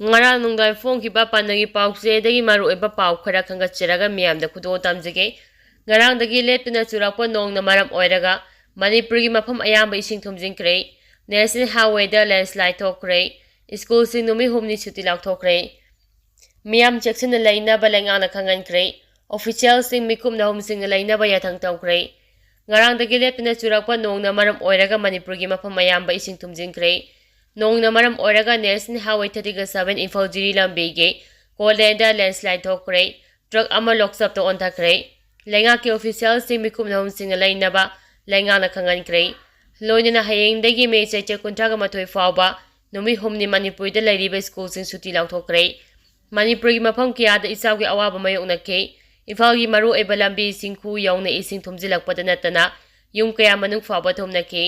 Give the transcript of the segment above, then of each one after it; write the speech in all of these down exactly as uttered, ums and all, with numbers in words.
ꯉꯔꯥꯡ ꯅꯨꯡꯗꯥꯡ ꯐꯣꯡꯈꯤꯕ ꯄꯥꯟꯅꯒꯤ ꯄꯥꯎꯆꯦꯗꯒꯤ ꯃꯔꯨꯑꯣꯏꯕ ꯄꯥꯎ ꯈꯔ ꯈꯪꯒꯠꯆꯔꯒ ꯃꯤꯌꯥꯝꯗ ꯈꯨꯗꯣꯜ ꯇꯝꯖꯒꯦ꯫ ꯉꯔꯥꯡꯗꯒꯤ ꯂꯦꯞꯇꯅ ꯆꯨꯔꯛꯄ ꯅꯣꯡꯅ ꯃꯔꯝ ꯑꯣꯏꯔꯒ ꯃꯅꯤꯄꯨꯔꯒꯤ ꯃꯐꯝ ꯑꯌꯥꯝꯕ ꯏꯁꯤꯡ ꯊꯨꯝꯖꯤꯟꯈ꯭ꯔꯦ꯫ ꯅꯦꯁꯅꯦꯜ ꯍꯥꯏꯋꯦꯗ ꯂꯦꯟꯁꯂꯥꯏꯠ ꯊꯣꯛꯈ꯭ꯔꯦ꯫ ꯁ꯭ꯀꯨꯜꯁꯤꯡ ꯅꯨꯃꯤꯠ ꯍꯨꯝꯅꯤ ꯁꯨꯇꯤ ꯂꯥꯎꯊꯣꯛꯈ꯭ꯔꯦ꯫ ꯃꯤꯌꯥꯝ ꯆꯦꯛꯁꯤꯟꯅ ꯂꯩꯅꯕ ꯂꯩꯉꯥꯛꯅ ꯈꯪꯍꯟꯈ꯭ꯔꯦ꯫ ꯑꯣꯐꯤꯁꯤꯌꯦꯜꯁꯤꯡ ꯃꯤꯀꯨꯞ ꯅꯍꯨꯝꯁꯤꯡꯅ ꯂꯩꯅꯕ ꯌꯥꯊꯪ ꯇꯧꯈ꯭ꯔꯦ꯫ ꯉꯔꯥꯡꯗꯒꯤ ꯂꯦꯞꯇꯅ ꯆꯨꯔꯛꯄ ꯅꯣꯡꯅ ꯃꯔꯝ ꯑꯣꯏꯔꯒ ꯃꯅꯤꯄꯨꯔꯒꯤ ꯃꯐꯝ ꯑꯌꯥꯝꯕ ꯏꯁꯤꯡ ꯊꯨꯝꯖꯤꯟꯈ꯭ꯔꯦ꯫ ꯅꯣꯡꯅ ꯃꯔꯝ ꯑꯣꯏꯔꯒ ꯅꯦꯁꯅꯦꯜ ꯍꯥꯏꯋꯦ ꯊꯥꯔꯇꯤꯒ ꯁꯚꯦꯟ ꯏꯝꯐꯥꯜ ꯖꯤꯔꯤ ꯂꯝꯕꯤꯒꯤ ꯀꯣꯠꯂꯦꯟꯗ ꯂꯦꯟꯁꯂꯥꯏꯠ ꯊꯣꯛꯈ꯭ꯔꯦ꯫ ꯇ꯭ꯔꯛ ꯑꯃ ꯂꯣꯛꯆꯞꯇ ꯑꯣꯟꯊꯈ꯭ꯔꯦ꯫ ꯂꯩꯉꯥꯛꯀꯤ ꯑꯣꯐꯤꯁꯤꯌꯦꯜꯁꯤꯡ ꯃꯤꯀꯨꯞ ꯅꯍꯨꯝꯁꯤꯡꯅ ꯂꯩꯅꯕ ꯂꯩꯉꯥꯛꯅ ꯈꯪꯍꯟꯈ꯭ꯔꯦ꯫ ꯂꯣꯏꯅꯅ ꯍꯌꯦꯡꯗꯒꯤ ꯃꯦ ꯆꯩꯆꯠ ꯀꯨꯟꯊ꯭ꯔꯥꯒ ꯃꯥꯊꯣꯏ ꯐꯥꯎꯕ ꯅꯨꯃꯤꯠ ꯍꯨꯝꯅꯤ ꯃꯅꯤꯄꯨꯔꯗ ꯂꯩꯔꯤꯕ ꯁ꯭ꯀꯨꯜꯁꯤꯡ ꯁꯨꯇꯤ ꯂꯥꯎꯊꯣꯛꯈ꯭ꯔꯦ꯫ ꯃꯅꯤꯄꯨꯔꯒꯤ ꯃꯐꯝ ꯀꯌꯥꯗ ꯏꯆꯥꯎꯒꯤ ꯑꯋꯥꯕ ꯃꯥꯌꯣꯛꯅꯈꯤ꯫ ꯏꯝꯐꯥꯜꯒꯤ ꯃꯔꯨꯑꯣꯏꯕ ꯂꯝꯕꯤ ꯆꯤꯡꯈꯨ ꯌꯧꯅ ꯏꯁꯤꯡ ꯊꯨꯝꯖꯤꯜꯂꯛꯄꯗ ꯅꯠꯇꯅ ꯌꯨꯝ ꯀꯌꯥ ꯃꯅꯨꯡ ꯐꯥꯎꯕ ꯊꯨꯝꯅꯈꯤ꯫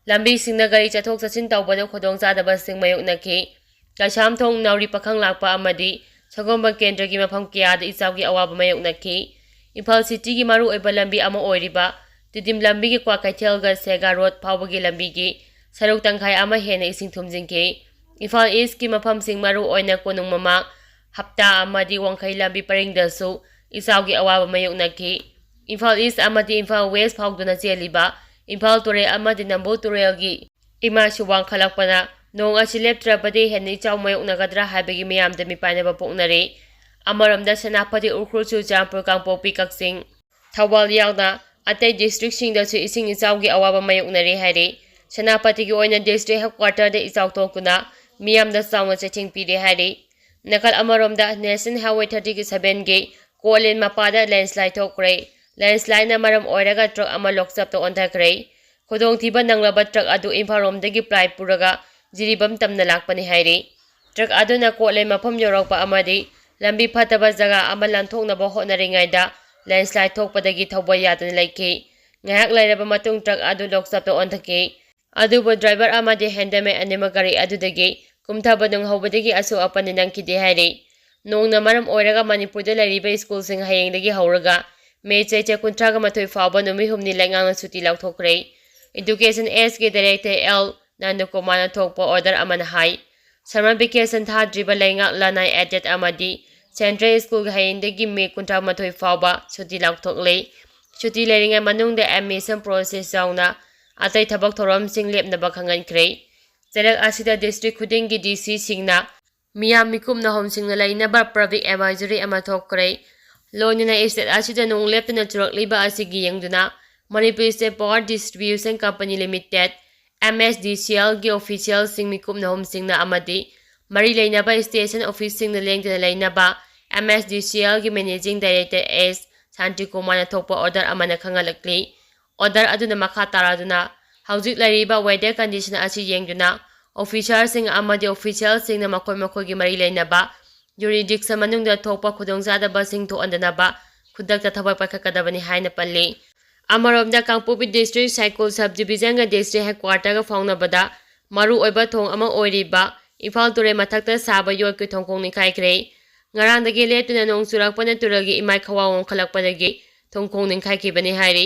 ꯂꯝꯕꯤꯁꯤꯡꯅ ꯒꯥꯔꯤ ꯆꯠꯊꯣꯛ ꯆꯠꯁꯤꯟ ꯇꯧꯕꯗ ꯈꯨꯗꯣꯡꯆꯥꯗꯕꯁꯤꯡ ꯃꯥꯌꯣꯛꯅꯈꯤ꯫ ꯀꯩꯁꯥꯝꯊꯣꯡ, ꯅꯥꯎꯔꯤ ꯄꯥꯈꯪ ꯂꯥꯛꯄ ꯑꯃꯗꯤ ꯁꯒꯣꯜꯕꯟ ꯀꯦꯟꯗ꯭ꯔꯒꯤ ꯃꯐꯝ ꯀꯌꯥꯗ ꯏꯆꯥꯎꯒꯤ ꯑꯋꯥꯕ ꯃꯥꯌꯣꯛꯅꯈꯤ꯫ ꯏꯝꯐꯥꯜ ꯁꯤꯇꯤꯒꯤ ꯃꯔꯨꯑꯣꯏꯕ ꯂꯝꯕꯤ ꯑꯃ ꯑꯣꯏꯔꯤꯕ ꯇꯤꯗꯤꯝ ꯂꯝꯕꯤꯒꯤ ꯀ꯭ꯋꯥꯀꯩꯊꯦꯜꯒ ꯁꯦꯒꯥ ꯔꯣꯗ ꯐꯥꯎꯕꯒꯤ ꯂꯝꯕꯤꯒꯤ ꯁꯔꯨꯛ ꯇꯪꯈꯥꯏ ꯑꯃ ꯍꯦꯟꯅ ꯏꯁꯤꯡ ꯊꯨꯝꯖꯤꯟꯈꯤ꯫ ꯏꯝꯐꯥꯜ ꯏꯁꯀꯤ ꯃꯐꯝꯁꯤꯡ ꯃꯔꯨ ꯑꯣꯏꯅ ꯀꯣꯅꯨꯡ ꯃꯃꯥꯡ, ꯍꯞꯇꯥ ꯑꯃꯗꯤ ꯋꯥꯡꯈꯩ ꯂꯝꯕꯤ ꯄꯔꯤꯡꯗꯁꯨ ꯏꯆꯥꯎꯒꯤ ꯑꯋꯥꯕ ꯃꯥꯌꯣꯛꯅꯈꯤ꯫ ꯏꯝꯐꯥꯜ ꯏꯁ ꯑꯃꯗꯤ ꯏꯝꯐꯥꯜ ꯋꯦꯁ ꯐꯥꯎꯗꯨꯅ ꯆꯦꯜꯂꯤꯕ ꯏꯝꯐꯥꯜ ꯇꯨꯔꯦꯜ ꯑꯃꯗꯤ ꯅꯝꯕꯨꯜ ꯇꯨꯔꯦꯜꯒꯤ ꯏꯃꯥꯁꯨ ꯋꯥꯡꯈꯠꯂꯛꯄꯅ ꯅꯣꯡ ꯑꯁꯤ ꯂꯦꯞꯇ꯭ꯔꯕꯗꯤ ꯍꯦꯟꯅ ꯏꯆꯥꯎ ꯃꯥꯌꯣꯛꯅꯒꯗ꯭ꯔꯥ ꯍꯥꯏꯕꯒꯤ ꯃꯤꯌꯥꯝꯗ ꯃꯤꯄꯥꯏꯅꯕ ꯄꯣꯛꯅꯔꯤ꯫ ꯑꯃꯔꯣꯝꯗ ꯁꯦꯅꯥꯄꯇꯤ, ꯎꯈ꯭ꯔꯨꯜ, ꯆꯨꯔꯆꯥꯟꯄꯨꯔ, ꯀꯥꯡꯄꯣꯛꯄꯤ, ꯀꯛꯆꯤꯡ, ꯊꯧꯕꯥꯜ ꯌꯥꯎꯅ ꯑꯇꯩ ꯗꯤꯁꯇ꯭ꯔꯤꯛꯁꯤꯡꯗꯁꯨ ꯏꯁꯤꯡ ꯏꯆꯥꯎꯒꯤ ꯑꯋꯥꯕ ꯃꯥꯌꯣꯛꯅꯔꯤ ꯍꯥꯏꯔꯤ꯫ ꯁꯦꯅꯥꯄꯇꯤꯒꯤ ꯑꯣꯏꯅ ꯗꯤꯁꯇ꯭ꯔꯤꯛ ꯍꯦꯗꯀ꯭ꯋꯥꯇꯔꯗ ꯏꯆꯥꯎ ꯊꯣꯛꯇꯨꯅ ꯃꯤꯌꯥꯝꯗ ꯆꯥꯎꯅ ꯆꯩꯊꯦꯡ ꯄꯤꯔꯦ ꯍꯥꯏꯔꯤ꯫ ꯅꯥꯀꯜ ꯑꯃꯔꯣꯝꯗ ꯅꯦꯁꯅꯦꯜ ꯍꯥꯏꯋꯦ ꯊꯥꯔꯇꯤꯒꯤ ꯁꯚꯦꯟꯒꯤ ꯀꯣꯠꯂꯦꯟ ꯃꯄꯥꯗ ꯂꯦꯟꯁꯂꯥꯏꯠ ꯊꯣꯛꯈ꯭ꯔꯦ꯫ ꯂꯦꯟꯁꯂꯥꯏꯠꯅ ꯃꯔꯝ ꯑꯣꯏꯔꯒ ꯇ꯭ꯔꯛ ꯑꯃ ꯂꯣꯛꯆꯞꯇ ꯑꯣꯟꯊꯈ꯭ꯔꯦ꯫ ꯈꯨꯗꯣꯡꯊꯤꯕ ꯅꯪꯂꯕ ꯇ꯭ꯔꯛ ꯑꯗꯨ ꯏꯝꯐꯥꯜ ꯔꯣꯝꯗꯒꯤ ꯄ꯭ꯂꯥꯏ ꯄꯨꯔꯒ ꯖꯤꯔꯤꯕꯥꯝ ꯇꯝꯅ ꯂꯥꯛꯄꯅꯤ ꯍꯥꯏꯔꯤ꯫ ꯇ꯭ꯔꯛ ꯑꯗꯨꯅ ꯀꯣꯠꯂꯦꯟ ꯃꯐꯝ ꯌꯧꯔꯛꯄ ꯑꯃꯗꯤ ꯂꯝꯕꯤ ꯐꯠꯇꯕ ꯖꯒꯥ ꯑꯃ ꯂꯥꯟꯊꯣꯛꯅꯕ ꯍꯣꯠꯅꯔꯤꯉꯩꯗ ꯂꯦꯟꯁꯂꯥꯏꯠ ꯊꯣꯛꯄꯗꯒꯤ ꯊꯧꯕ ꯌꯥꯗꯅ ꯂꯩꯈꯤ꯫ ꯉꯥꯏꯍꯥꯛ ꯂꯩꯔꯕ ꯃꯇꯨꯡ ꯇ꯭ꯔꯛ ꯑꯗꯨ ꯂꯣꯛꯆꯞꯇ ꯑꯣꯟꯊꯈꯤ꯫ ꯑꯗꯨꯕꯨ ꯗ꯭ꯔꯥꯏꯚꯔ ꯑꯃꯗꯤ ꯍꯦꯟꯗꯜꯃꯦꯟ ꯑꯅꯤꯃꯛ ꯒꯥꯔꯤ ꯑꯗꯨꯗꯒꯤ ꯀꯨꯝꯊꯕ ꯅꯪꯍꯧꯕꯗꯒꯤ ꯑꯁꯣꯛ ꯑꯄꯟꯗꯤ ꯅꯪꯈꯤꯗꯦ ꯍꯥꯏꯔꯤ꯫ ꯅꯣꯡꯅ ꯃꯔꯝ ꯑꯣꯏꯔꯒ ꯃꯅꯤꯄꯨꯔꯗ ꯂꯩꯔꯤꯕ ꯁ꯭ꯀꯨꯜꯁꯤꯡ ꯍꯌꯦꯡꯗꯒꯤ ꯍꯧꯔꯒ ꯃꯦ ꯆꯩꯆꯠ ꯀꯨꯟꯊ꯭ꯔꯥꯒ ꯃꯥꯊꯣꯏ ꯐꯥꯎꯕ ꯅꯨꯃꯤꯠ ꯍꯨꯝꯅꯤ ꯂꯩꯉꯥꯛꯅ ꯁꯨꯇꯤ ꯂꯥꯎꯊꯣꯛꯈ꯭ꯔꯦ꯫ ꯏꯗꯨꯀꯦꯁꯟ ꯑꯦꯁꯀꯤ ꯗꯥꯏꯔꯦꯛꯇꯔ ꯑꯦꯜ ꯅꯟꯗꯀꯨꯃꯥꯔꯅ ꯊꯣꯛꯄ ꯑꯣꯔꯗꯔ ꯑꯃꯅ ꯍꯥꯏ꯫ Summer vacation ꯊꯥꯗ꯭ꯔꯤꯕ ꯂꯩꯉꯥꯛ ꯂꯅꯥꯏ aided ꯑꯃꯗꯤ central schoolꯒꯤ ꯍꯌꯦꯡꯗꯒꯤ May ꯀꯨꯟꯊ꯭ꯔꯥ ꯃꯥꯊꯣꯏ ꯐꯥꯎꯕ ꯁꯨꯇꯤ ꯂꯥꯎꯊꯣꯛꯂꯦ꯫ ꯁꯨꯇꯤ ꯂꯩꯔꯤꯉꯩ ꯃꯅꯨꯡꯗ admission process ꯌꯥꯎꯅ ꯑꯇꯩ ꯊꯕꯛ ꯊꯧꯔꯝꯁꯤꯡ ꯂꯦꯞꯅꯕ ꯈꯪꯍꯟꯈ꯭ꯔꯦ꯫ ꯆꯩꯔꯛ ꯑꯁꯤꯗ district ꯈꯨꯗꯤꯡꯒꯤ DCꯁꯤꯡꯅ ꯃꯤꯌꯥꯝ ꯃꯤꯀꯨꯞꯅ ꯍꯣꯝꯁꯤꯡꯅ ꯂꯩꯅꯕ public advisory ꯑꯃ ꯊꯣꯛꯈ꯭ꯔꯦ꯫ ꯂꯣꯏꯅꯅ state ꯑꯁꯤꯗ ꯅꯣꯡ ꯂꯦꯞꯇꯅ ꯆꯨꯔꯛꯂꯤꯕ ꯑꯁꯤꯒꯤ ꯌꯦꯡꯗꯨꯅ Manipur State Power Distribution Company Limited, MSDCLꯒꯤ officialꯁꯤꯡ ꯃꯤꯀꯨꯞꯅ ꯍꯣꯝꯁꯤꯡꯅ ꯑꯃꯗꯤ ꯃꯔꯤ ꯂꯩꯅꯕ station officeꯁꯤꯡꯅ ꯂꯦꯡꯗꯅ ꯂꯩꯅꯕ MSDCLꯒꯤ managing director S ꯁꯥꯟꯇꯤꯀꯨꯃꯥꯔꯅ ꯊꯣꯛꯄ order ꯑꯃꯅ ꯈꯪꯍꯜꯂꯛꯂꯤ꯫ Order ꯑꯗꯨꯅ ꯃꯈꯥ ꯇꯥꯔꯗꯨꯅ ꯍꯧꯖꯤꯛ ꯂꯩꯔꯤꯕ weather condition ꯑꯁꯤ ꯌꯦꯡꯗꯨꯅ officerꯁꯤꯡ ꯑꯃꯗꯤ officialꯁꯤꯡꯅ ꯃꯈꯣꯏ ꯃꯈꯣꯏꯒꯤ ꯃꯔꯤ ꯂꯩꯅꯕ jurisdiction ꯃꯅꯨꯡꯗ ꯊꯣꯛꯄ ꯈꯨꯗꯣꯡꯆꯥꯗꯕꯁꯤꯡ ꯊꯣꯛꯍꯟꯗꯅꯕ ꯈꯨꯗꯛꯇ ꯊꯕꯛ ꯄꯥꯏꯈꯠꯀꯗꯕꯅꯤ ꯍꯥꯏꯅ ꯄꯜꯂꯤ꯫ ꯑꯃꯔꯣꯝꯗ ꯀꯥꯡꯄꯣꯛꯄꯤ district ꯁꯥꯏꯀꯨꯜ sub divisionꯒ district headquarterꯒ ꯐꯥꯎꯅꯕꯗ ꯃꯔꯨ ꯑꯣꯏꯕ ꯊꯣꯡ ꯑꯃ ꯑꯣꯏꯔꯤꯕ ꯏꯝꯐꯥꯜ ꯇꯨꯔꯦꯜ ꯃꯊꯛꯇ ꯁꯥꯕ ꯌꯣꯠꯀꯤ ꯊꯣꯡꯈꯣꯡ ꯅꯤꯡꯈꯥꯏꯈ꯭ꯔꯦ꯫ ꯉꯔꯥꯡꯗꯒꯤ ꯂꯦꯞꯇꯅ ꯅꯣꯡ ꯆꯨꯔꯛꯄꯅ ꯇꯨꯔꯦꯜꯒꯤ ꯏꯃꯥꯏ ꯈꯋꯥꯡ ꯋꯥꯡꯈꯠꯂꯛꯄꯗꯒꯤ ꯊꯣꯡꯈꯣꯡ ꯅꯤꯡꯈꯥꯏꯈꯤꯕꯅꯤ ꯍꯥꯏꯔꯤ꯫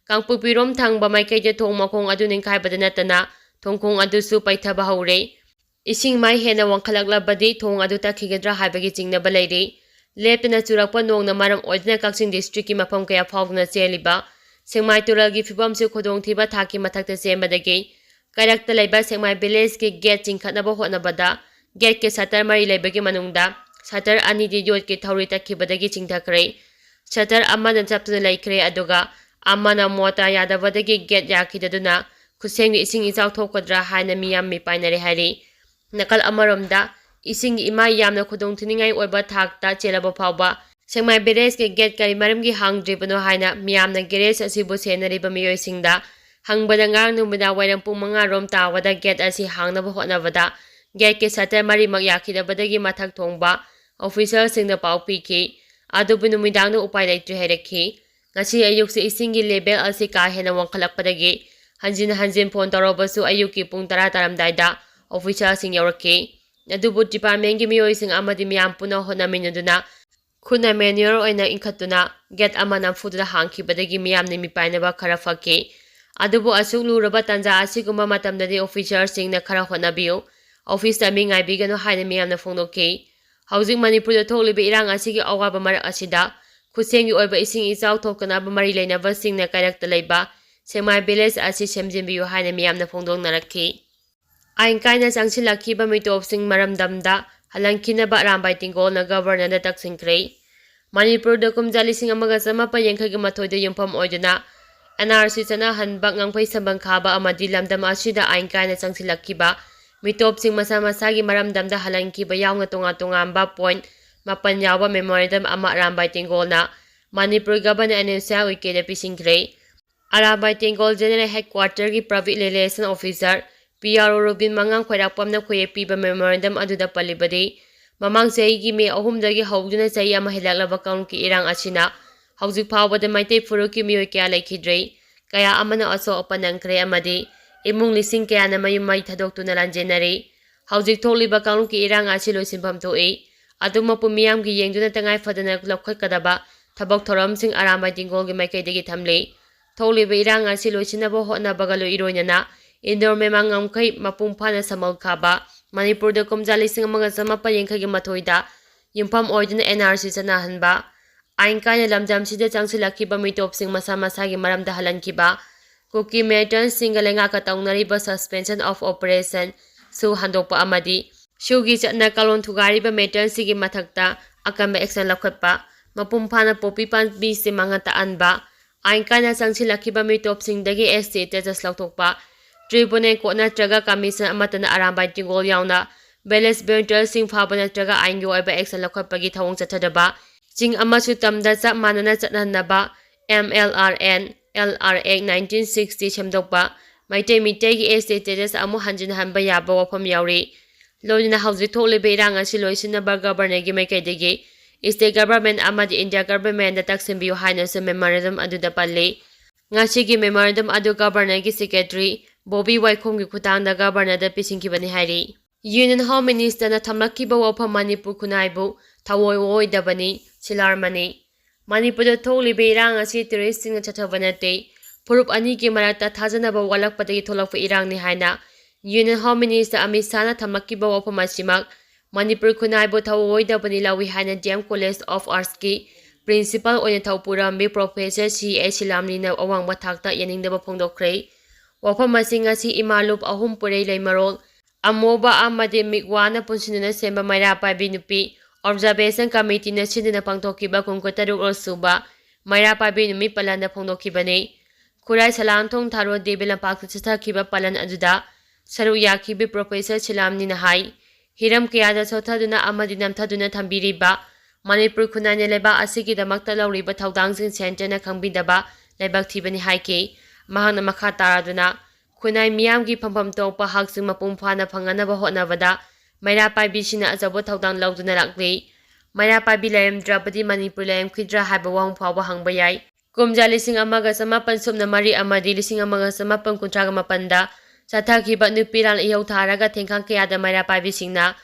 ꯀꯥꯡꯄꯣꯛꯄꯤꯔꯣꯝ ꯊꯪꯕ ꯃꯥꯏꯀꯩꯗ ꯊꯣꯡ ꯃꯈꯣꯡ ꯑꯗꯨ ꯅꯤꯡꯈꯥꯏꯕꯗ ꯅꯠꯇꯅ ꯊꯣꯡꯈꯣꯡ ꯑꯗꯨꯁꯨ ꯄꯩꯊꯕ ꯍꯧꯔꯦ꯫ ꯏꯁꯤꯡ ꯃꯥꯏ ꯍꯦꯟꯅ ꯋꯥꯡꯈꯠꯂꯛꯂꯕꯗꯤ ꯊꯣꯡ ꯑꯗꯨ ꯇꯠꯈꯤꯒꯗ꯭ꯔꯥ ꯍꯥꯏꯕꯒꯤ ꯆꯤꯡꯅꯕ ꯂꯩꯔꯤ꯫ ꯂꯦꯞꯇꯅ ꯆꯨꯔꯛꯄ ꯅꯣꯡꯅ ꯃꯔꯝ ꯑꯣꯏꯗꯨꯅ ꯀꯛꯆꯤꯡ districtꯀꯤ ꯃꯐꯝ ꯀꯌꯥ ꯐꯥꯎꯗꯨꯅ ꯆꯦꯜꯂꯤꯕ ꯁꯦꯛꯃꯥꯏ ꯇꯨꯔꯦꯜꯒꯤ ꯐꯤꯕꯝꯁꯨ ꯈꯨꯗꯣꯡꯊꯤꯕ ꯊꯥꯛꯀꯤ ꯃꯊꯛꯇ ꯆꯦꯟꯕꯗꯒꯤ ꯀꯩꯔꯛꯇ ꯂꯩꯕ ꯁꯦꯛꯃꯥꯏ villageꯀꯤ gate ꯆꯤꯡꯈꯠꯅꯕ ꯍꯣꯠꯅꯕꯗ gateꯀꯤ shutter ꯃꯔꯤ ꯂꯩꯕꯒꯤ ꯃꯅꯨꯡꯗ shutter ꯑꯅꯤꯗꯤ ꯌꯣꯠꯀꯤ ꯊꯧꯔꯤ ꯇꯠꯈꯤꯕꯗꯒꯤ ꯆꯤꯡꯊꯈ꯭ꯔꯦ꯫ Shutter ꯑꯃꯅ ꯆꯞꯇꯨꯅ ꯂꯩꯈ꯭ꯔꯦ, ꯑꯗꯨꯒ ꯑꯃꯅ ꯃꯣꯇꯥꯔ ꯌꯥꯗꯕꯗꯒꯤ gate ꯌꯥꯈꯤꯗꯗꯨꯅ ꯈꯨꯠꯁꯦꯝꯒꯤ ꯏꯁꯤꯡ ꯏꯆꯥꯎ ꯊꯣꯛꯀꯗ꯭ꯔꯥ ꯍꯥꯏꯅ ꯃꯤꯌꯥꯝ ꯃꯤꯄꯥꯏꯅꯔꯦ ꯍꯥꯏꯔꯤ꯫ ꯅꯥꯀꯜ ꯑꯃꯔꯣꯝꯗ, ꯏꯁꯤꯡꯒꯤ ꯏꯃꯥꯏ ꯌꯥꯝꯅ ꯈꯨꯗꯣꯡꯊꯤꯅꯤꯡꯉꯥꯏ ꯑꯣꯏꯕ ꯊꯥꯛꯇ ꯆꯦꯜꯂꯕ ꯐꯥꯎꯕ ꯁꯦꯛꯃꯥꯏ villageꯀꯤ gate ꯀꯔꯤ ꯃꯔꯝꯒꯤ ꯍꯥꯡꯗ꯭ꯔꯤꯕꯅꯣ ꯍꯥꯏꯅ ꯃꯤꯌꯥꯝꯅ garage ꯑꯁꯤꯕꯨ ꯁꯦꯟꯅꯔꯤꯕ ꯃꯤꯑꯣꯏꯁꯤꯡꯗ ꯍꯪꯕꯗ, ꯉꯔꯥꯡ ꯅꯨꯃꯤꯗꯥꯡ ꯋꯥꯏꯔꯝ ꯄꯨꯡ ꯃꯉꯥ ꯔꯣꯝ ꯇꯥꯕꯗ gate ꯑꯁꯤ ꯍꯥꯡꯅꯕ ꯍꯣꯠꯅꯕꯗ gateꯀꯤ shutter ꯃꯔꯤꯃꯛ ꯌꯥꯈꯤꯗꯕꯗꯒꯤ ꯃꯊꯛ ꯊꯣꯡꯕ officerꯁꯤꯡꯗ ꯄꯥꯎ ꯄꯤꯈꯤ꯫ ꯑꯗꯨꯕꯨ ꯅꯨꯃꯤꯗꯥꯡꯗ ꯎꯄꯥꯏ ꯂꯩꯇ꯭ꯔꯦ ꯍꯥꯏꯔꯛꯈꯤ꯫ ꯉꯁꯤ ꯑꯌꯨꯛꯁꯦ ꯏꯁꯤꯡꯒꯤ level ꯑꯁꯤ ꯀꯥ ꯍꯦꯟꯅ ꯋꯥꯡꯈꯠꯂꯛꯄꯗꯒꯤ ꯍꯟꯖꯤꯟ ꯍꯟꯖꯤꯟ phone ꯇꯧꯔꯕꯁꯨ ꯑꯌꯨꯛꯀꯤ ꯄꯨꯡ ꯇꯔꯥ ꯇꯥꯔꯝꯗꯥꯏꯗ officerꯁꯤꯡ ꯌꯧꯔꯛꯈꯤ꯫ ꯑꯗꯨꯕꯨ departmentꯀꯤ ꯃꯤꯑꯣꯏꯁꯤꯡ ꯑꯃꯗꯤ ꯃꯤꯌꯥꯝ ꯄꯨꯟꯅ ꯍꯣꯠꯅꯃꯤꯟꯅꯗꯨꯅ ꯈꯨꯠꯅ manual ꯑꯣꯏꯅ ꯏꯟꯈꯠꯇꯨꯅ gate ꯑꯃ ꯅꯝꯐꯨꯗꯨꯗ ꯍꯥꯡꯈꯤꯕꯗꯒꯤ ꯃꯤꯌꯥꯝꯅ ꯃꯤꯄꯥꯏꯅꯕ ꯈꯔ ꯐꯈꯤ꯫ ꯑꯗꯨꯕꯨ ꯑꯁꯨꯛ ꯂꯨꯔꯕ ꯇꯥꯟꯖꯥ ꯑꯁꯤꯒꯨꯝꯕ ꯃꯇꯝꯗꯗꯤ officerꯁꯤꯡꯅ ꯈꯔ ꯍꯣꯠꯅꯕꯤꯌꯨ꯫ ꯑꯣꯐꯤꯁꯇ ꯃꯤ ꯉꯥꯏꯕꯤꯒꯅꯨ ꯍꯥꯏꯅ ꯃꯤꯌꯥꯝꯅ ꯐꯣꯡꯗꯣꯛꯈꯤ꯫ ꯍꯧꯖꯤꯛ ꯃꯅꯤꯄꯨꯔꯗ ꯊꯣꯛꯂꯤꯕ ꯏꯔꯥꯡ ꯑꯁꯤꯒꯤ ꯑꯋꯥꯕ ꯃꯔꯛ ꯑꯁꯤꯗ ꯈꯨꯠꯁꯦꯝꯒꯤ ꯑꯣꯏꯕ ꯏꯁꯤꯡ ꯏꯆꯥꯎ ꯊꯣꯛꯇꯅꯕ ꯃꯔꯤ ꯂꯩꯅꯕꯁꯤꯡꯅ ꯀꯩꯔꯛꯇ ꯂꯩꯕ ꯁꯦꯛꯃꯥꯏ ꯚꯤꯂꯦꯖ ꯑꯁꯤ ꯁꯦꯝꯖꯤꯟꯕꯤꯌꯨ ꯍꯥꯏꯅ ꯃꯤꯌꯥꯝꯅ ꯐꯣꯡꯗꯣꯛꯅꯔꯛꯈꯤ꯫ ꯑꯥꯏꯟ ꯀꯥꯏꯅ ꯆꯪꯁꯤꯜꯂꯛꯈꯤꯕ ꯃꯤꯇꯣꯞꯁꯤꯡ ꯃꯔꯝꯗꯝꯗ ꯍꯜꯍꯟꯈꯤꯅꯕ ꯑꯔꯥꯝꯕꯥꯏ ꯇꯦꯡꯒꯣꯜꯅ ꯒꯕꯔꯅꯔꯗ ꯇꯛꯁꯤꯟꯈ꯭ꯔꯦ꯫ ꯃꯅꯤꯄꯨꯔꯗ ꯀꯨꯝꯖꯥ ꯂꯤꯁꯤꯡ ꯑꯃꯒ ꯆꯃꯥꯄꯟ ꯌꯥꯡꯈꯩꯒ ꯃꯥꯊꯣꯏꯗ ꯌꯨꯝꯐꯝ ꯑꯣꯏꯗꯨꯅ ꯑꯦꯟ ꯑꯥꯔ ꯁꯤ ꯆꯠꯅꯍꯟꯕ ꯉꯝꯈꯩ ꯁꯝꯕꯟ ꯈꯥꯕ ꯑꯃꯗꯤ ꯂꯝꯗꯝ ꯑꯁꯤꯗ ꯑꯥꯏꯟ ꯀꯥꯏꯅ ꯆꯪꯁꯤꯜꯂꯛꯈꯤꯕ ꯃꯤꯇꯣꯞꯁꯤꯡ ꯃꯁꯥ ꯃꯁꯥꯒꯤ ꯃꯔꯝꯗꯝꯗ ꯍꯜꯍꯟꯈꯤꯕ ꯌꯥꯎꯅ ꯇꯣꯉꯥꯟ ꯇꯣꯉꯥꯟꯕ ꯄꯣꯏꯟꯠ ꯃꯥꯄꯟ ꯌꯥꯎꯕ ꯃꯦꯃꯣꯔꯦꯟꯗꯝ ꯑꯃ ꯑꯔꯥꯝꯕꯥꯏ ꯇꯦꯡꯒꯣꯜꯅ ꯃꯅꯤꯄꯨꯔ ꯒꯕꯔꯅꯔ ꯑꯅꯤꯜ ꯁꯥꯍ ꯎꯏꯀꯦꯗ ꯄꯤꯁꯤꯟꯈ꯭ꯔꯦ꯫ ꯑꯔꯥꯝꯕꯥꯏ ꯇꯦꯡꯒꯣꯜ ꯖꯦꯅꯔꯦꯜ ꯍꯦꯗꯀ꯭ꯋꯥꯔꯇꯔꯒꯤ public relation officer P R O Robin ꯃꯉꯥꯡ ꯈ꯭ꯋꯥꯏꯔꯥꯛꯄꯝꯅ ꯈꯣꯏꯌꯦ ꯄꯤꯕ ꯃꯦꯃꯣꯔꯦꯟꯗꯝ ꯑꯗꯨꯗ ꯄꯜꯂꯤꯕꯗꯤ, ꯃꯃꯥꯡ ꯆꯍꯤꯒꯤ ꯃꯦ ꯑꯍꯨꯝꯗꯒꯤ ꯍꯧꯗꯨꯅ ꯆꯍꯤ ꯑꯃ ꯍꯦꯜꯂꯛꯂꯕ ꯀꯥꯡꯂꯨꯞꯀꯤ ꯏꯔꯥꯡ ꯑꯁꯤꯅ ꯍꯧꯖꯤꯛ ꯐꯥꯎꯕꯗ ꯃꯩꯇꯩ ꯐꯨꯔꯨꯞꯀꯤ ꯃꯤꯑꯣꯏ ꯀꯌꯥ ꯂꯩꯈꯤꯗ꯭ꯔꯦ, ꯀꯌꯥ ꯑꯃꯅ ꯑꯁꯣꯛ ꯑꯄꯟ ꯅꯪꯈ꯭ꯔꯦ ꯑꯃꯗꯤ ꯏꯃꯨꯡ ꯂꯤꯁꯤꯡ ꯀꯌꯥꯅ ꯃꯌꯨꯝ ꯃꯩ ꯊꯥꯗꯣꯛꯇꯨꯅ ꯂꯥꯟꯖꯦꯟꯅꯔꯤ꯫ ꯍꯧꯖꯤꯛ ꯊꯣꯛꯂꯤꯕ ꯀꯥꯡꯂꯨꯞꯀꯤ ꯏꯔꯥꯡ ꯑꯁꯤ ꯂꯣꯏꯁꯤꯟꯐꯝ ꯊꯣꯛꯏ꯫ ꯑꯗꯨꯃꯛꯄꯨ ꯃꯤꯌꯥꯝꯒꯤ ꯌꯦꯡꯗꯨꯅ ꯇꯉꯥꯏ ꯐꯗꯅ ꯂꯧꯈꯠꯀꯗꯕ ꯊꯕꯛ ꯊꯧꯔꯝꯁꯤꯡ ꯑꯔꯥꯝꯕꯥꯏ ꯇꯦꯡꯒꯣꯜꯒꯤ ꯃꯥꯏꯀꯩꯗꯒꯤ ꯊꯝꯂꯤ꯫ ꯊꯣꯛꯂꯤꯕ ꯏꯔꯥꯡ ꯑꯁꯤ ꯂꯣꯏꯁꯤꯟꯅꯕ ꯍꯣꯠꯅꯕꯒ ꯂꯣꯏ-, ꯏꯔꯣꯏꯅꯅ ꯏꯟꯗꯣꯔ ꯃꯦꯃꯥꯡ ꯉꯝꯈꯩ ꯃꯄꯨꯡ ꯐꯥꯅ ꯁꯃꯜ ꯈꯥꯕ, ꯃꯅꯤꯄꯨꯔꯗ ꯀꯨꯝꯖꯥ ꯂꯤꯁꯤꯡ ꯑꯃꯒ ꯆꯃꯥꯄꯟ ꯌꯥꯡꯈꯩꯒ ꯃꯥꯊꯣꯏꯗ ꯌꯨꯝꯐꯝ ꯑꯣꯏꯗꯨꯅ ꯑꯦꯟ ꯑꯥꯔ ꯁꯤ ꯆꯠꯅꯍꯟꯕ, ꯑꯥꯏꯟ ꯀꯥꯏꯅ ꯂꯝꯗꯝꯁꯤꯗ ꯆꯪꯁꯤꯜꯂꯛꯈꯤꯕ ꯃꯤꯇꯣꯞꯁꯤꯡ ꯃꯁꯥ ꯃꯁꯥꯒꯤ ꯃꯔꯝꯗ ꯍꯜꯍꯟꯈꯤꯕ, ꯀꯨꯀꯤ ꯃꯤꯂꯤꯇꯦꯟꯠꯁꯤꯡꯒ ꯂꯩꯉꯥꯛꯀ ꯇꯧꯅꯔꯤꯕ ꯁꯁꯄꯦꯟꯁꯟ ꯑꯣꯐ ꯑꯣꯄꯔꯦꯁꯟ ꯁꯨ ꯍꯟꯗꯣꯛꯄ ꯑꯃꯗꯤ ꯁꯨꯒꯤ ꯆꯠꯅ ꯀꯥꯡꯂꯣꯟ ꯊꯨꯒꯥꯏꯔꯤꯕ ꯃꯤꯂꯤꯇꯦꯟꯠꯁꯤꯡꯒꯤ ꯃꯊꯛꯇ ꯑꯀꯟꯕ ꯑꯦꯛꯁꯟ ꯂꯧꯈꯠꯄ, ꯃꯄꯨꯡ ꯐꯥꯅ ꯄꯣꯄꯤ ꯄꯥꯝꯕꯤꯁꯤꯡ ꯃꯥꯡꯍꯟ ꯇꯥꯛꯍꯟꯕ, ꯑꯥꯏꯟ ꯀꯥꯏꯅ ꯆꯪꯁꯤꯜꯂꯛꯈꯤꯕ ꯃꯤꯇꯣꯞꯁꯤꯡꯗꯒꯤ ꯑꯦꯁ ꯇꯤ ꯁ꯭ꯇꯦꯇꯁ ꯂꯧꯊꯣꯛꯄ, ꯇ꯭ꯔꯤꯕꯨꯅꯦꯜ ꯀꯣꯔꯠ ꯅꯠꯇ꯭ꯔꯒ ꯀꯃꯤꯁꯟ ꯑꯃꯠꯇꯅ ꯑꯔꯥꯝꯕꯥꯏ ꯇꯦꯡꯒꯣꯜ ꯌꯥꯎꯅ ꯚꯤꯂꯦꯖ ꯃꯤꯂꯤꯇꯦꯟꯠꯁꯤꯡ ꯐꯥꯕ ꯅꯠꯇ꯭ꯔꯒ ꯑꯥꯏꯟꯒꯤ ꯑꯣꯏꯕ ꯑꯦꯛꯁꯟ ꯂꯧꯈꯠꯄꯒꯤ ꯊꯧꯑꯣꯡ ꯆꯠꯊꯗꯕ, ꯆꯤꯡ ꯑꯃꯁꯨ ꯇꯝꯗ ꯆꯞ ꯃꯥꯟꯅꯅ ꯆꯠꯍꯟꯅꯕ M L R and L R act nineteen sixty ꯁꯦꯝꯗꯣꯛꯄ, ꯃꯩꯇꯩ ꯃꯤꯇꯩꯒꯤ ꯑꯦꯁ ꯇꯤ ꯁ꯭ꯇꯦꯇꯁ ꯑꯃꯨꯛ ꯍꯟꯖꯤꯟꯍꯟꯕ ꯌꯥꯕ ꯋꯥꯐꯝ ꯌꯥꯎꯔꯤ꯫ ꯂꯣꯏꯅꯅ ꯍꯧꯖꯤꯛ ꯊꯣꯛꯂꯤꯕ ꯏꯔꯥꯡ ꯑꯁꯤ ꯂꯣꯏꯁꯤꯟꯅꯕ ꯒꯕꯔꯅꯔꯒꯤ ꯃꯥꯏꯀꯩꯗꯒꯤ ꯁ꯭ꯇꯦꯠ ꯒꯕꯔꯃꯦꯟꯠ ꯑꯃꯗꯤ ꯏꯟꯗꯤꯌꯥ ꯒꯕꯔꯃꯦꯟꯠꯗ ꯇꯛꯁꯤꯟꯕꯤꯌꯨ ꯍꯥꯏꯅꯁꯨ ꯃꯦꯃꯣꯔꯦꯟꯗꯝ ꯑꯗꯨꯗ ꯄꯜꯂꯤ꯫ ꯉꯁꯤꯒꯤ ꯃꯦꯃꯣꯔꯦꯟꯗꯝ ꯑꯗꯨ ꯒꯕꯔꯅꯔꯒꯤ ꯁꯦꯀ꯭ꯔꯦꯇꯔꯤ ꯕꯣꯕꯤ ꯋꯥꯏꯈꯣꯝꯒꯤ ꯈꯨꯠꯊꯥꯡꯗ ꯒꯕꯔꯅꯔꯗ ꯄꯤꯁꯤꯟꯈꯤꯕꯅꯤ ꯍꯥꯏꯔꯤ꯫ ꯌꯨꯅꯤꯌꯟ ꯍꯣꯝ ꯃꯤꯅꯤꯁꯇꯔꯅ ꯊꯝꯂꯛꯈꯤꯕ ꯋꯥꯐꯝ ꯃꯅꯤꯄꯨꯔ ꯈꯨꯟꯅꯥꯏꯕꯨ ꯊꯑꯣꯏ ꯑꯣꯏꯗꯕꯅꯤ, ꯁꯤꯂꯥꯔꯃꯅꯤ꯫ ꯃꯅꯤꯄꯨꯔꯗ ꯊꯣꯛꯂꯤꯕ ꯏꯔꯥꯡ ꯑꯁꯤ ꯇꯦꯔꯣꯔꯤꯁꯁꯤꯡꯅ ꯆꯠꯊꯕ ꯅꯠꯇꯦ, ꯐꯨꯔꯨꯞ ꯑꯅꯤꯒꯤ ꯃꯔꯛꯇ ꯊꯥꯖꯅꯕ ꯋꯥꯠꯂꯛꯄꯗꯒꯤ ꯊꯣꯛꯂꯛꯄ ꯏꯔꯥꯡꯅꯤ ꯍꯥꯏꯅ Union Home Minister ꯑꯃꯤꯠ ꯁꯥꯍꯅ ꯊꯝꯂꯛꯈꯤꯕ ꯋꯥꯐꯝ ꯑꯁꯤꯃꯛ ꯃꯅꯤꯄꯨꯔ ꯈꯨꯟꯅꯥꯏꯕꯨ ꯊꯑꯣꯏꯗꯕꯅꯤ ꯂꯧꯏ ꯍꯥꯏꯅ D M College of Arts ꯀꯤ principal ꯑꯣꯏꯅ ꯊꯧꯄꯨꯔꯝꯕꯤ Professor C A ꯁꯤꯂꯥꯝꯅꯤꯅ ꯑꯋꯥꯡꯕ ꯊꯥꯛꯇ ꯌꯥꯅꯤꯡꯗꯕ ꯐꯣꯡꯗꯣꯛꯈ꯭ꯔꯦ꯫ ꯋꯥꯐꯝ ꯑꯁꯤ ꯉꯁꯤ ꯏꯃꯥ ꯂꯨꯞ ꯑꯍꯨꯝ ꯄꯨꯔꯩ ꯂꯩꯃꯔꯣꯜ ꯑꯃꯣꯕ ꯑꯃꯗꯤ ꯃꯤꯛꯋꯥꯅ ꯄꯨꯟꯁꯤꯟꯗꯨꯅ ꯁꯦꯝꯕ ꯃꯩꯔꯥ ꯄꯥꯏꯕꯤ ꯅꯨꯄꯤ Observation Committee ꯅ ꯁꯤꯟꯗꯨꯅ ꯄꯥꯡꯊꯣꯛꯈꯤꯕ ꯀꯨꯟꯇꯔꯨꯛ ꯁꯨꯕ ꯃꯩꯔꯥ ꯄꯥꯏꯕꯤ ꯅꯨꯃꯤꯠ ꯄꯥꯂꯟꯗ ꯐꯣꯡꯗꯣꯛꯈꯤꯕꯅꯤ꯫ ꯈꯨꯔꯥꯏ ꯁꯂꯥꯡꯊꯣꯡ ꯊꯥꯔꯣ ꯗꯦꯕꯤ ꯂꯝꯄꯥꯛꯇ ꯆꯠꯊꯈꯤꯕ ꯄꯥꯂꯟ ꯑꯗꯨꯗ ꯁꯔꯨꯛ ꯌꯥꯈꯤꯕꯤ Professor ꯁꯤꯂꯥꯝꯅꯤꯅ ꯍꯥꯏ, ꯍꯤꯔꯝ ꯀꯌꯥꯗ ꯁꯣꯠꯊꯗꯨꯅ ꯑꯃꯗꯤ ꯅꯝꯊꯗꯨꯅ ꯊꯝꯕꯤꯔꯤꯕ ꯃꯅꯤꯄꯨꯔ ꯈꯨꯟꯅꯥꯏꯅ ꯂꯩꯕꯥꯛ ꯑꯁꯤꯒꯤꯗꯃꯛꯇ ꯂꯧꯔꯤꯕ ꯊꯧꯗꯥꯡꯁꯤꯡ centre ꯅ ꯈꯪꯕꯤꯗꯕ ꯂꯥꯏꯕꯛ ꯊꯤꯕꯅꯤ ꯍꯥꯏꯈꯤ꯫ ꯃꯍꯥꯛꯅ ꯃꯈꯥ ꯇꯥꯔꯗꯨꯅ, ꯈꯨꯟꯅꯥꯏ ꯃꯤꯌꯥꯝꯒꯤ ꯐꯪꯐꯝ ꯊꯣꯛꯄ ꯍꯛꯁꯤꯡ ꯃꯄꯨꯡ ꯐꯥꯅ ꯐꯪꯅꯅꯕ ꯍꯣꯠꯅꯕꯗ ꯃꯩꯔꯥ ꯄꯥꯏꯕꯤꯁꯤꯡꯅ ꯑꯆꯧꯕ ꯊꯧꯗꯥꯡ ꯂꯧꯗꯨꯅ ꯂꯥꯛꯂꯤ꯫ ꯃꯩꯔꯥ ꯄꯥꯏꯕꯤ ꯂꯩꯔꯝꯗ꯭ꯔꯕꯗꯤ ꯃꯅꯤꯄꯨꯔ ꯂꯩꯔꯝꯈꯤꯗ꯭ꯔꯥ ꯍꯥꯏꯕ ꯋꯥꯍꯪ ꯐꯥꯎꯕ ꯍꯪꯕ ꯌꯥꯏ꯫ ꯀꯨꯝꯖꯥ ꯂꯤꯁꯤꯡ ꯑꯃꯒ ꯆꯃꯥꯄꯟ ꯁꯨꯞꯅ ꯃꯔꯤ ꯑꯃꯗꯤ ꯂꯤꯁꯤꯡ ꯑꯃꯒ ꯆꯃꯥꯄꯟ ꯀꯨꯟꯊ꯭ꯔꯥꯒ ꯃꯥꯄꯟꯗ ꯆꯠꯊꯈꯤꯕ ꯅꯨꯄꯤ ꯂꯥꯟ ꯏꯍꯧ ꯊꯥꯔꯒ ꯊꯦꯡꯈꯥꯡ ꯀꯌꯥꯗ ꯃꯩꯔꯥ ꯄꯥꯏꯕꯤꯁꯤꯡꯅ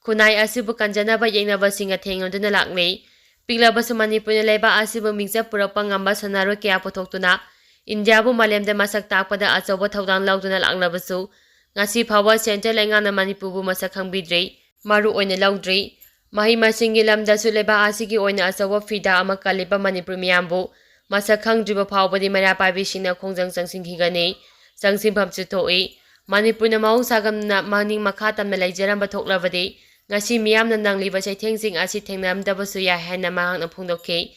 ꯈꯨꯟꯅꯥꯏ ꯑꯁꯤꯕꯨ ꯀꯟꯖꯅꯕ ꯌꯦꯛꯅꯕꯁꯤꯡꯒ ꯊꯦꯡꯅꯗꯨꯅ ꯂꯥꯛꯂꯤ꯫ ꯄꯤꯛꯂꯕꯁꯨ ꯃꯅꯤꯄꯨꯔꯅ ꯂꯩꯕꯥꯛ ꯑꯁꯤꯕꯨ ꯃꯤꯡꯆꯠ ꯄꯨꯔꯛꯄ ꯉꯝꯕ ꯁꯥꯟꯅꯔꯣꯏ ꯀꯌꯥ ꯄꯨꯊꯣꯛꯇꯨꯅ ꯏꯟꯗꯤꯌꯥꯕꯨ ꯃꯥꯂꯦꯝꯗ ꯃꯁꯛ ꯇꯥꯛꯄꯗ ꯑꯆꯧꯕ ꯊꯧꯗꯥꯡ ꯂꯧꯗꯨꯅ ꯂꯥꯛꯂꯕꯁꯨ, ꯉꯁꯤ ꯐꯥꯎꯕ centre ꯂꯩꯉꯥꯛꯅ ꯃꯅꯤꯄꯨꯔꯕꯨ ꯃꯁꯛ ꯈꯪꯕꯤꯗ꯭ꯔꯤ, ꯃꯔꯨ ꯑꯣꯏꯅ ꯂꯧꯗ꯭ꯔꯤ꯫ ꯃꯍꯩ ꯃꯁꯤꯡꯒꯤ ꯂꯝꯗꯁꯨ ꯂꯩꯕꯥꯛ ꯑꯁꯤꯒꯤ ꯑꯣꯏꯅ ꯑꯆꯧꯕ ꯐꯤꯗꯥ ꯑꯃ ꯀꯜꯂꯤꯕ ꯃꯅꯤꯄꯨꯔ ꯃꯤꯌꯥꯝꯕꯨ ꯃꯁꯛ ꯈꯪꯗ꯭ꯔꯤꯕ ꯐꯥꯎꯕꯗꯤ ꯃꯩꯔꯥ ꯄꯥꯏꯕꯤꯁꯤꯡꯅ ꯈꯣꯡꯖꯪ ꯆꯪꯁꯤꯟꯈꯤꯒꯅꯤ, ꯆꯪꯁꯤꯟꯐꯝꯁꯨ ꯊꯣꯛꯏ꯫ ꯃꯅꯤꯄꯨꯔꯅ ꯃꯍꯧꯁꯥꯒꯨꯝꯅ ꯃꯅꯤꯡ ꯃꯈꯥ ꯇꯝꯅ ꯂꯩꯖꯔꯝꯕ ꯊꯣꯛꯂꯕꯗꯤ ꯉꯁꯤ ꯃꯤꯌꯥꯝꯅ ꯅꯪꯂꯤꯕ ꯆꯩꯊꯦꯡꯁꯤꯡ ꯑꯁꯤ ꯊꯦꯡꯅꯔꯝꯗꯕꯁꯨ ꯌꯥꯏ ꯍꯥꯏꯅ ꯃꯍꯥꯛꯅ ꯐꯣꯡꯗꯣꯛꯈꯤ꯫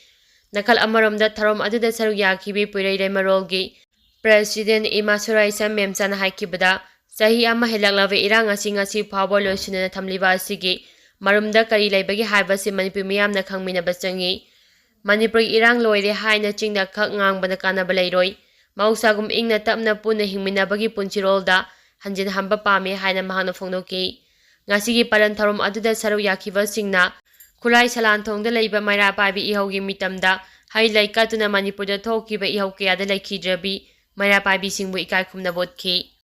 ꯅꯥꯀꯜ ꯑꯃꯔꯣꯝꯗ ꯊꯧꯔꯝ ꯑꯗꯨꯗ ꯁꯔꯨꯛ ꯌꯥꯈꯤꯕꯤ ꯄꯨꯏꯔꯩ ꯂꯩꯃꯔꯣꯜꯒꯤ President ꯏꯃꯥ ꯁꯣꯔꯥꯏꯁꯝ ꯃꯦꯝꯆꯥꯅ ꯍꯥꯏꯈꯤꯕꯗ, ꯆꯍꯤ ꯑꯃ ꯍꯦꯜꯂꯛꯂꯕ ꯏꯔꯥꯡ ꯑꯁꯤ ꯉꯁꯤ ꯐꯥꯎꯕ ꯂꯣꯏꯁꯤꯟꯗꯅ ꯊꯝꯂꯤꯕ ꯑꯁꯤꯒꯤ ꯃꯔꯨꯝꯗ ꯀꯔꯤ ꯂꯩꯕꯒꯦ ꯍꯥꯏꯕꯁꯤ ꯃꯅꯤꯄꯨꯔ ꯃꯤꯌꯥꯝꯅ ꯈꯪꯃꯤꯟꯅꯕ ꯆꯪꯏ꯫ ꯃꯅꯤꯄꯨꯔꯒꯤ ꯏꯔꯥꯡ ꯂꯣꯏꯔꯦ ꯍꯥꯏꯅ ꯆꯤꯡꯗ ꯈꯛ ꯉꯥꯡꯕꯅ ꯀꯥꯟꯅꯕ ꯂꯩꯔꯣꯏ꯫ ꯃꯍꯧꯁꯥꯒꯨꯝ ꯏꯪꯅ ꯇꯞꯅ ꯄꯨꯟꯅ ꯍꯤꯡꯃꯤꯟꯅꯕꯒꯤ ꯄꯨꯟꯁꯤꯔꯣꯜꯗ ꯍꯟꯖꯤꯟꯍꯟꯕ ꯄꯥꯝꯃꯤ ꯍꯥꯏꯅ ꯃꯍꯥꯛꯅ ꯐꯣꯡꯗꯣꯛꯈꯤ꯫ ꯉꯁꯤꯒꯤ ꯄꯥꯂꯟ ꯊꯧꯔꯝ ꯑꯗꯨꯗ ꯁꯔꯨꯛ ꯌꯥꯈꯤꯕꯁꯤꯡꯅ ꯈꯨꯔꯥꯏ ꯁꯂꯥꯟꯊꯣꯡꯗ ꯂꯩꯕ ꯃꯩꯔꯥ ꯄꯥꯏꯕꯤ ꯏꯍꯧꯒꯤ ꯃꯤꯇꯝꯗ ꯍꯩ ꯂꯩ ꯀꯠꯇꯨꯅ ꯃꯅꯤꯄꯨꯔꯗ ꯊꯣꯛꯈꯤꯕ ꯏꯍꯧ ꯀꯌꯥꯗ ꯂꯩꯈꯤꯗ꯭ꯔꯕꯤ ꯃꯩꯔꯥ ꯄꯥꯏꯕꯤꯁꯤꯡꯕꯨ ꯏꯀꯥꯏ ꯈꯨꯝꯅꯕ ꯎꯠꯈꯤ꯫